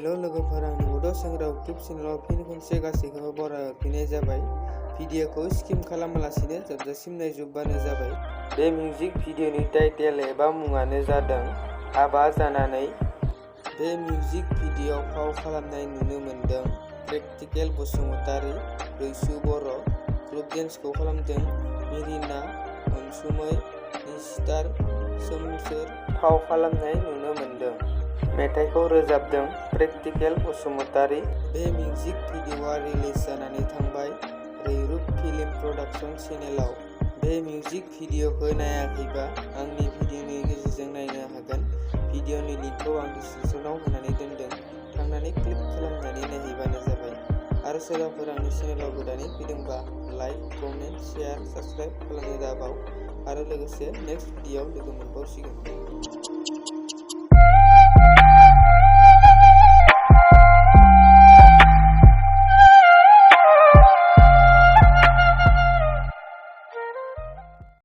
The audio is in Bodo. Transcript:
हेल' लोगोफोर, आंनि बड' सेंग्रा इउटुब चेनेलाव फिन खनसे गासैखौबो बरायहरफिननाय जाबाय। भिडिअखौ स्किप खालामालासिनो जोबजासिम नायजोबबानो जाबाय। बे मिउजिक भिडिअनि टाइटेल एबा मुङानो जादों हाबा जानानै। बे मिउजिक भिडिअआव फाव खालामनाय नुनो मोनदों प्रेक्टिकेल बसुमतारी, रैसु बर'। ग्रुप डेन्सखौ खालामदों मेरिना, अनसुमै, निस्टार, सोमसोर। फाव खालामनाय नुनो मोनदों। मेथाइखौ रोजाबदों प्रेक्टिकेल बसुमतारी। बे मिउजिक भिडिअआ रिलिज जानानै थांबाय रैरुब फिल्म प्रडाक्शन चेनेलाव। बे मिउजिक भिडिअखौ नायाखैबा आंनि भिडिअनि गेजेरजों नायनो हागोन। भिडिअनि लिंकखौ आं डिसक्रिप्शनाव होनानै दोनदों, थांनानै क्लिक खालामनानै नायहैबानो जाबाय। आरो सोरबाफोर आंनि चेनेलाव गोदानै फैदोंबा लाइक, कमेन्ट, शेयार, साबस्क्राइब खालामनो दाबाव। आरो लोगोसे नेक्स्ट भिडिअआव लोगो मोनबावसिगोन।